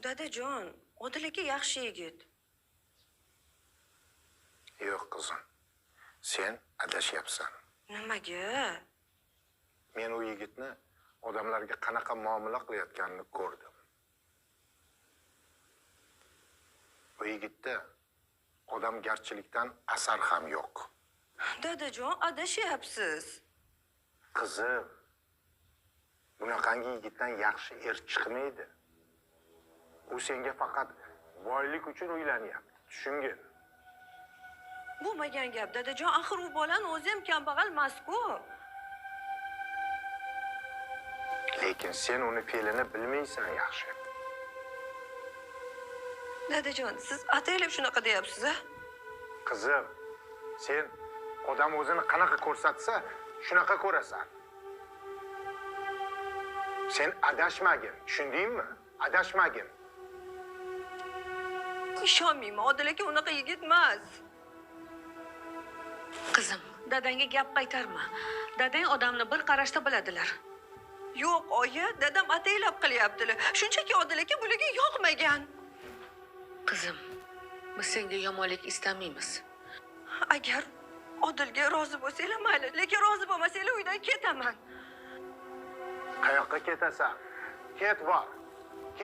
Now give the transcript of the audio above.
Dadajon, Odil aka yaxshi yigit. Yo'q qizim. Sen adashyapsan. Nimaga? Men u yigitni odamlarga qanaqa muomala qilayotganini ko'rdim. Bu yigitda odamgarchilikdan asar ham yo'q. Dadajon, adashyapsiz. Qizim, bunaqangi yigitdan yaxshi er chiqmaydi. U senga faqat boylik uchun uylanyapti. Tushungin. Bo'lmagan gap, dadajon, axir u bolani o'zi ham kambag'al emas-ku. Lekin sen uni fe'lini bilmaysan yaxshi. Dadajon, siz ataylab shunaqa deyapsiz-a? Qizim, sen odam o'zini qanaqa ko'rsatsa, shunaqa ko'rasan. Sen adashmagin, tushundingmi? Adashmagin. Ishonmayman, Odil aka unaqa yigit emas. Qizim, dadangga gap qaytarma. Dadang odamni bir qarashda biladilar. Yo'q, oyi, dadam ataylab qilyaptilar. Shunchaki Odil aka bularga yoqmagan. Qizim, biz senga yomonlik istamaymiz. Agar Odilga rozi bo'lsanglar mayli, lekin rozi bo'lmasanglar uydan ketaman. Qayoqqa ketasan? Ket bor.